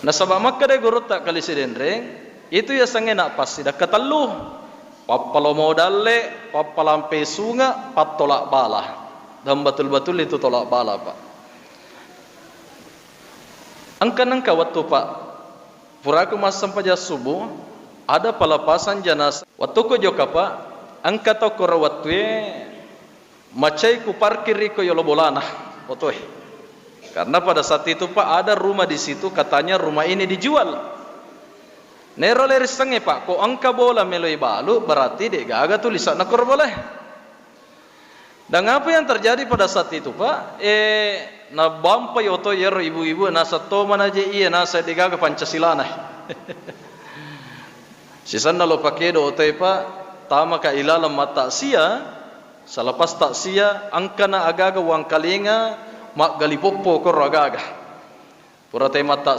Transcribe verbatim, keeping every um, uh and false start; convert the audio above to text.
Nasaba makkeda gurutta kali Sidenreng, itu yasengnge nappasidakka tellu. Pappalomo dalle, pappalampe sunga, pattola bala. Dan betul-betul itu tola bala, Pak. Engka nengka wettu, Pak. Puraku massempajang subuh, ada pelepasan jenazah. Wettuku jokka, Pak, engka tau koro wettue macai ku parkir iko yolo bolana otoe. Karena pada saat itu, Pak, ada rumah di situ, katanya rumah ini dijual. Nero lerissengnge, Pak, ko engka bola meloi balu, berarti de gaga tulisanna koro bolae. Dan apa yang terjadi pada saat itu, Pak? Eh, nabampai oto yero ibu-ibu, nasa to manaje iya, nasa de gaga Pancasilana. Sisenna lo pakedo otoe, Pak, tamaka ilaleng mattaksia, selepas taksia, engkana agaga uangkalinga, maggalipoppo koro agaga. Pura te matta